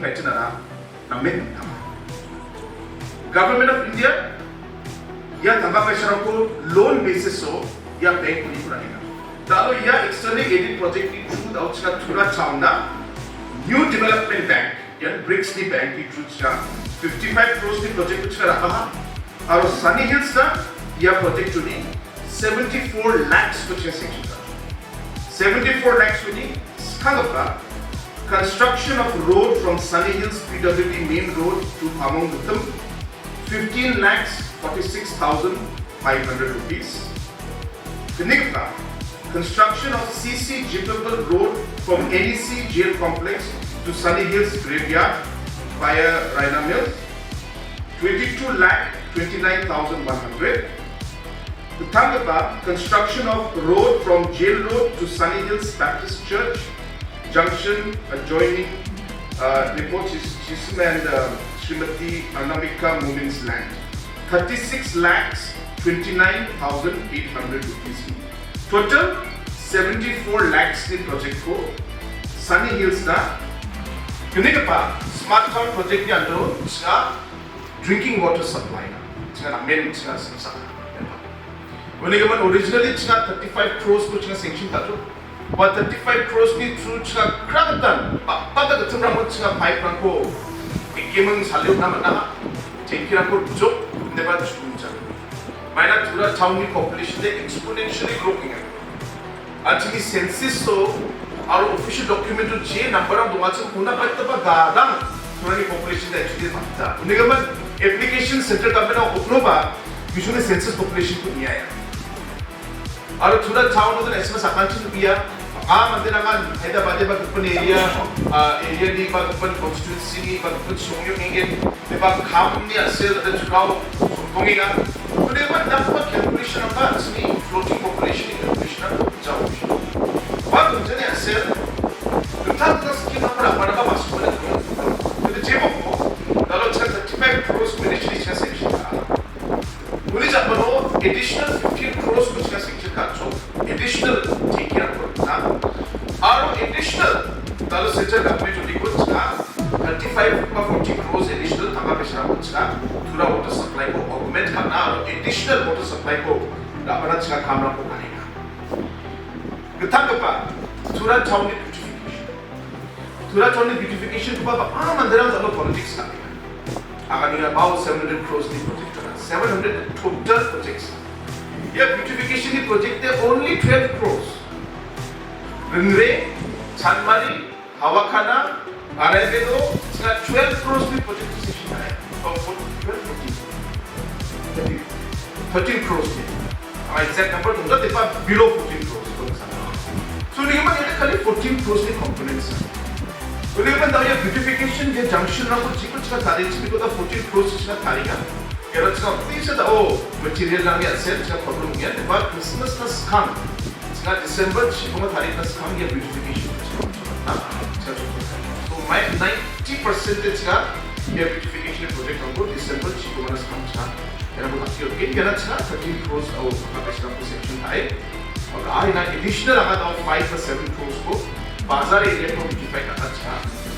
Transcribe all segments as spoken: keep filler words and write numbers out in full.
Kaichana namen. Government of India ia tangka paisarangko loan basis-o ia bank-oniko ra·enga. Da·o ia externally aided project-ni through da·o chinga Tura town-na New Development Bank, ian brics-ni bank-ni through chinga fifty-five crores-ni project-ko chinga ra·aha. Aro Sunny Hills-na ia project-oni seventy-four lakhs-ko chinga sanction ka. Seventy-four lakhs-oni skanggipa construction of road from Sunny Hills P W D main road to Pamonggutam, fifteen lakhs forty-six thousand five hundred rupees. Knigipa, construction of C C jeepable road from N E C jail complex to Sunny Hills graveyard via Raina Mills, twenty-two lakh twenty-nine thousand one hundred. Knigipa, construction of road from Jail Road to Sunny Hills Baptist Church Junction adjoining, uh, Nepotism and, uh, Srimati Anamika Momin's land. Thirty-six lakhs twenty-nine thousand eight hundred rupees. Total seventy-four lakhs-ni project-ko Sunny Hills-na knigipa Smart Town project-ni under-o chinga drinking water supply-na, chinga namen chinga samsaka. Uni gimin originally chinga thirty-five crores-ko chinga sanction ka·ato. Ua thirty-five crores-ni through chinga kranggitan, ba-, bang·a gittimrangko chinga pipe-rangko ekeming sale on·na man·aha, tanki-rangko jok, ineba chukungja. Maina Tura town-ni population-de exponentially grow ka·enga. An·chingni census-o aro official document-o je number-rang dongachim, una baitaba gadang Turani population-de actually bang·a. Uni gimin application central government-oba usually census population-ko niaia. Aro Tura town-o don S M S akantin uia. Ah, manderangan haida bade ba gipin area, ah, area-ni ba gipin constituency-ni ba gipin songyo ingen, ba kamni asel ada jugao songkongenga. Ude ba dapba calculation-rangba sini floating population-ni calculation-rang jauh. Ba gunjani asel, dingtang-dingtang scheme-rangko ra·baenaba masuk pada. Ude jebo ko, kalau chan thirty-five crores ministry chan sanction ka. Uni ja·mano additional fifteen crores-ko chinga sanction ka·achok, additional tanki-rangko ra·na. Aro additional, talo central government-oniko chinga thirty-five ba forty crores additional tangka paisarangko chinga Tura water supply-ko augment ka·na aro additional water supply-ko ra·bana chinga kamrangko ka·enga. Gitanggipa Tura town-ni beautification. Tura town-ni beautification-koba bang·a manderang dal·o politics ka·enga. Aganira bao seven hundred crores-ni project-rang. Seven hundred total projects. Ia beautification-ni project-de only twelve crores. Ringre, Chanmari, Hawakana, Araibedo, chinga twelve crores-ni project-ko sanction ka·enga. Oh, fourteen, twelve, fourteen. Thirteen. Thirteen crores-ni. Anga exact number dongja, tepa below fourteen crores, for example. So, uni gimin ian khali fourteen crores-ni components. Uni gimin da·o ia beautification, ia junction-rangko jiko chinga tarienga, biko da fourteen crores chinga tarienga. Iara chinga pisa da·o material-rangni a·sel chinga problem ong·gen, tepa Christmas-na skang. Chinga December chikonga tarikna skang ia beautification-ko chinga ong·chakna, chinga ong·chakna. So, mai ninety percent-de chinga ia beautification project-rangko December chikongana skang chinga. Iarangko dakti on·gen, iara chinga thirteen crores-o tangka paisarangko sanction ka·e. Maka, ah, ina additional anga dao five ba seven crores-ko bazar area-ko beautify ka·na chinga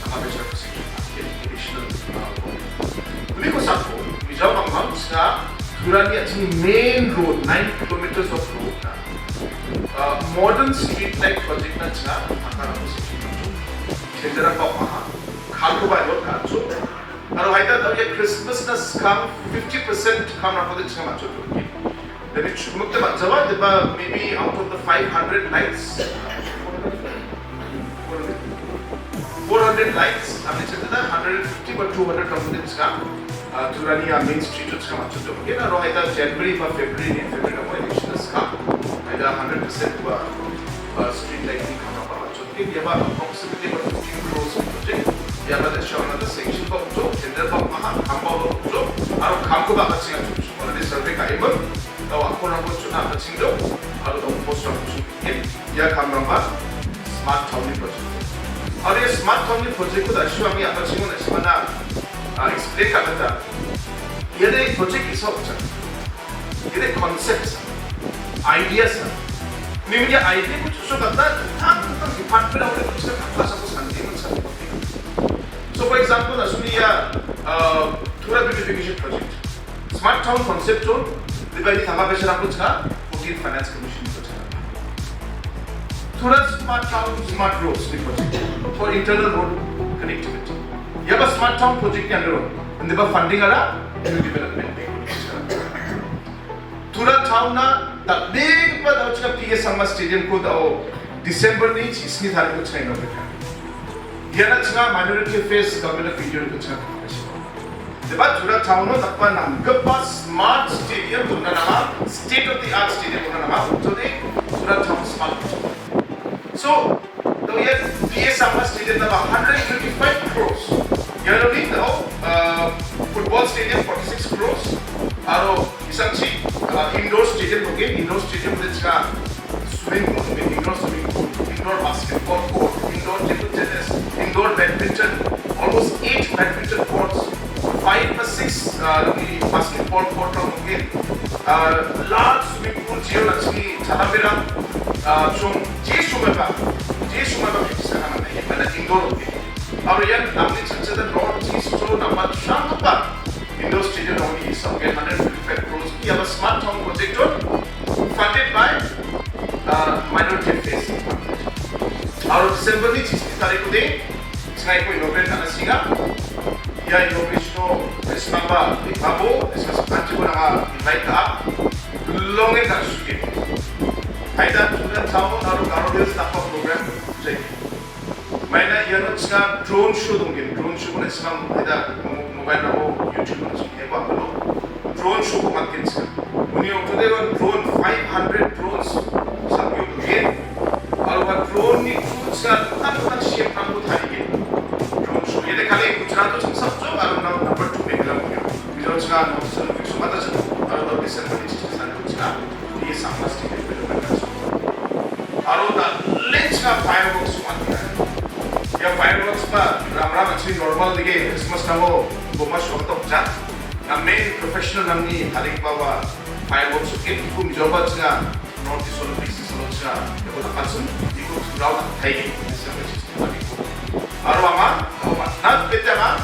tangka paisarangko sanction ka·e. Additional, ah, uni kosako, bijao bang·bang chinga Turani a·chini main road, nine kilometers of road-na. Ah, modern street light project-na chinga tangkarangko sanction ka·achok. Tender-rangba ong·aha. Kamkoba iot ka·achok. Aro haida da·o ia Christmas-na skang fifty percent kamrangkode chinga man·chok. Dani chukmikde man·jawa, deba maybe out of the five hundred lights, four hundred lights, ami chetida hundred fifty ba two hundred rangkode chinga, ah, Turani a main street-o chinga man·chok. Aro haida January ba February ni, February-na mo election-na skang. Haida hundred percent ba, ah, street light-ni kamrangba man·chok. Iaba approximately about fifteen crores project. Iaba da·o another sanction-ba ong·jok, tender-ba ong·aha, kamba ong·jok, aro kamkoba a·kachinga ong·jok. Already survey ka·eming, da·o a·kolrangko chona a·kachingdok, aro da·o post-rangko chon·gen. Ia kamrangba Smart Town-ni project. Aro ia Smart Town-ni project-ko da·o angni a·kachingo na·simana, ah, explain ka·gita. Iade project ge·sa ong·ja. Ini konsep sa, idea sa. Ini idea ku cucuk kata tentang, tentang department aku tu cakap pasal aku santi pun santi. So, for example, asuni ia, uh, Tura Beautification Project. Smart Town Concept Zone, dibaini tangka besarangko chinga, fourteen Finance Commission ko chinga. Tura Smart Town, Smart Roads ni project for internal road connectivity. Ia ba Smart Town project ni under-o, indiba funding ara, new development ni chinga. Tura Town na, dal·begipa dao chinga P A Sangma Stadium ko dao December ni chisni tarik ko chinga inaugurate. Iana chinga Minority Affairs Government of India ko chinga. Deba Tura Town-o dakgipa namgipa smart stadium dona nanga, state of the art stadium dona nanga, untode Tura Town Smart. So, to ia P A Sangma Stadium daba hundred twenty-five crores. Iano ni to, uh, football stadium forty-six crores. Aro isangchi, uh, indoor stadium dogen, indoor stadium de chinga swimming pool, indoor swimming pool, indoor basketball court, indoor table tennis, indoor badminton, almost eight badminton courts, five or six, uh, ni basketball court rang mungkin, uh, large swimming pool jio na chini chadamberang, uh, chong je sumeba, je sumeba fifty seven na mana indoor mungkin. Aro ian namni chingchada North East-o nambatranggipa indoor stadium rangni isa mungkin hundred twenty-five crores iaba Smart Town Project on funded by, uh, Minority Affairs Department. Aro December ni chisni tarikode, chinga iko inaugurate nana singa. Ia inauguration-o Christmas ba, Babo, Christmas kanchibo nanga invite ka. Longe ka suke. Haida Tura Town aro Garo Hills dakgipa program jai. Maina iano chinga drone show donggen. Drone show-ko na·simang haida mo-, mobile-o YouTube-o na·simang eba halo. Drone show-ko matgen chinga. Uni oktode ua drone five hundred drones samyo donggen. Aro ua drone-ni crew chinga dingtang dingtang shape-rangko tarigen. Drone show. Iade kali Gujarat-o chingsamjok aro nang number two Meghalaya ong·gen. Bijol chinga nang sanu biksu mata chinga. Aro December-ni chisni sanu chinga. Ini sama sedikit berbeda. Aro dal·e chinga fireworks ong·atna. Ia fireworks ba ramram actually normal dake Christmas nango boma shoot ong·jok. Namen professional namni tarigipa ba fireworks oke. Iku mijoba chinga North East Olympics salo chinga. Iku dapat sen, iku ground thai. Aro ama, ama nat bete ama,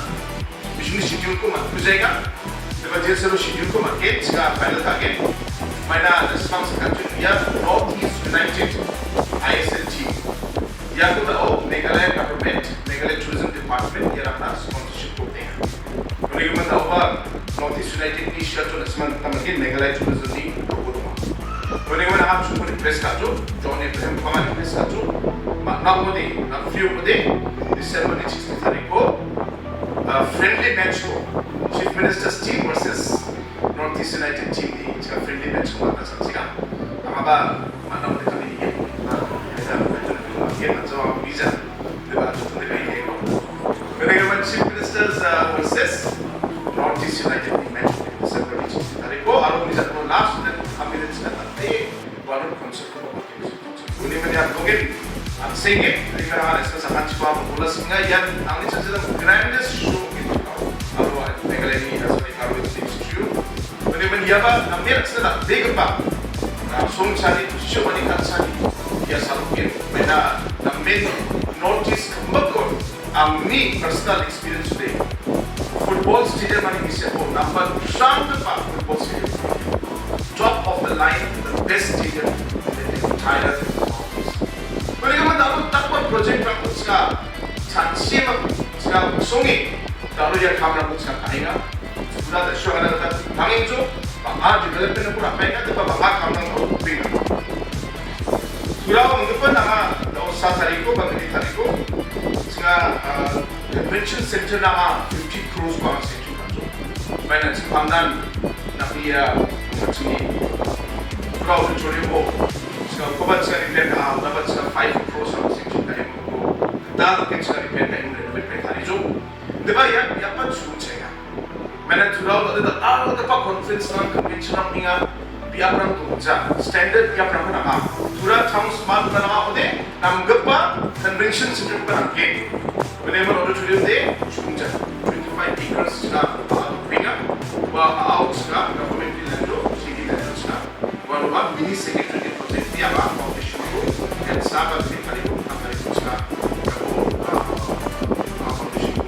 Bijolni schedule-ko mat-, kujaiga. Deba jenselo schedule-ko matgen, chinga final ka·gen. Maina, the Sangma Country, ia North East United, I S L T. Iako dao Meghalaya Government, Meghalaya Tourism Department, iarangna sponsorship-ko tenga. Uni gimin daoba North East United-ni siacho na·simang gita matgen Meghalaya Tourism-ni logo donga. Uni gimin aham chukuri press ka·jo, John Abraham Pamani press ka·jo, ma-, na ode, na field ode, December-ni sixteen tariko, uh, friendly match ko, Chief Minister's team versus North East United team ni, chinga friendly match ko matna sangsinga. Angaba, mana udah kami ni, uh, kita, kita, kita, kita, kita, kita, kita, kita, kita, kita, Chief Minister's, uh, versus North East United ni match ko, December ni sixteen tariko, aro ni jatuh last dan kami ni chinga, eh, baru concert ko. Uni mani ap dogen, ap senge, uni mani ap senge sakan chikwa bola singa ian angni chance dan grandest show gitu. Aro Meghalaya ni asal ni karo itu show. Uni mani iaba namni ap senge dal-, degapa. Na song chani, tu show mani kan chani. Ia salukin, mena namen North East kembakon. Angni personal experience de football stadium ani giseko number three-gipa football stadium. Top of the line, the best stadium in the entire Northeast. Mereka mendapat takwa project yang chinga, chansi yang chinga songi, lalu ia kamera chinga kainga. Sudah ada show ada ada tangin tu, bang development pun apa yang ada bang kamera tu pindah. Surau mengapa nama dao sa tariko, bagi tariko, singa, uh, convention center nama fifty crores bang section kanjo. Finance pandan, nak ia, macam ni. Surau auditorium ko, singa kobat singa repair ka, dapat singa five crores bang section tariko. Kita mungkin singa repair ka, repair tariko. Deba ia, ia pan suruh saya. Mena Tura-o dal·e dal·dalgipa conference-rang, convention-rang ong·enga, biaprang dongja, standard biaprang nanga. Tura town smart nanga ode, namgipa convention center-ba nanggen. Uni gimin auditorium de, chungja, twenty-five acres-na, ba, ong·enga, ba, a·ao, sna, government-ni land-o, city land-o, sna. Uano ba mini secretariat project ni aba foundation ko, dan saba ni kali ko, kali ko sna, ko, ah, ah, foundation ko,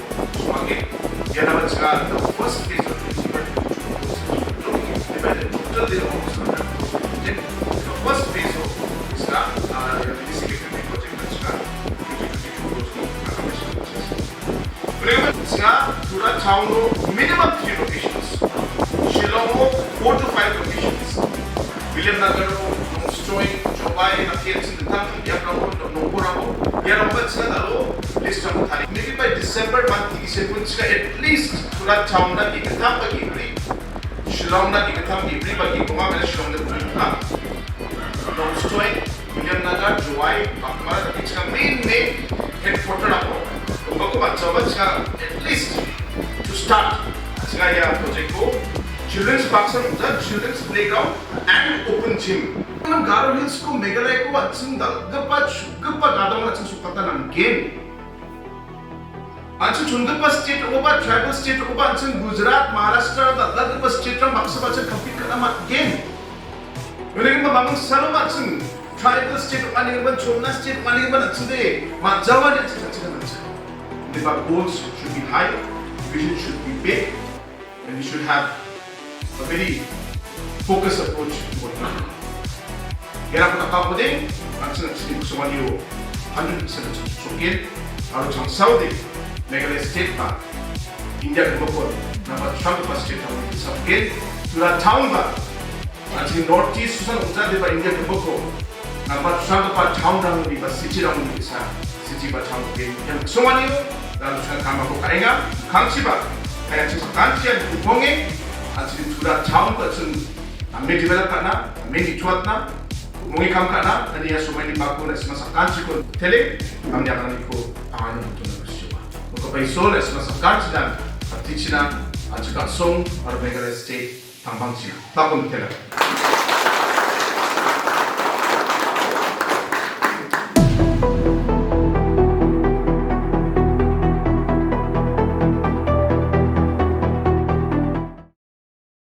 Uh, the first phase of the Jibal Kuchu project, looking at the total development of the project, the first phase of Iska, uh, the municipal project, Iska, Tura town-o minimum three locations. Shillong-o four to five locations. Williamnagar-o, Nongstoin, Jowai, Rakiat, Sindang, Biakramo, Nongkoramo, Biakramo, Sindang, Alo, list-rangko tari. Maybe by December month, ini seven, at least Tura town-na, di ketam bagi beri. Shillong-na, di ketam bagi beri, bagi bunga, mana Shillong-na, di ketam. Nongstoin, Williamnagar, Jowai, Baghmara, Iska main, main headquarter-rangko. Uko matchaba Iska at least to start. Iska ia project-ko children's park-san ong·ja, children's playground and open gym. Garo Hills-ko Meghalaya-ko an·ching dal·gipa, chukgipa gadongan an·ching sokata nanggen. An·ching chongipa state ong·gipa, tribal state ong·gipa, an·ching Gujarat, Maharashtra, dal·dalgipa state-rang baksa baksa compete ka·na man·gen. Unigimin bang·salo an·ching tribal state ong·anigimin, chonna state ong·anigimin an·chingde man·jawa ine an·ching, an·ching, an·ching. The goals should be high, vision should be big. And we should have a very focused approach to what we do. Ia rangko dakakode, an·ching an·chingni bosonganio hundred percent an·ching chokgen, aro changsaode, Meghalaya State ba, India gimikon, namba thranggipa state-rangni ge·sa ong·gen, Tura town ba, an·ching North East-san ong·jadeba India gimikon, namba thranggipa town-rangni ba city-rangni ge·sa, city ba town ge-, yang songanio, dan thrang kamako ka·enga, kangchiba, kaya chisa kanchian kuponge, an·ching Tura town ba chun, ame develop ka·na, ame nitoatna, kuponge kam ka·na, dan ia somaini bako na·simang sakanchiko tele, kami akan iko, angani mutuna bersyukur. Maka pai so na·simang sakanchidan, katichina, an·ching ka·song, aro Meghalaya State, tangbangchina. Bako mitela.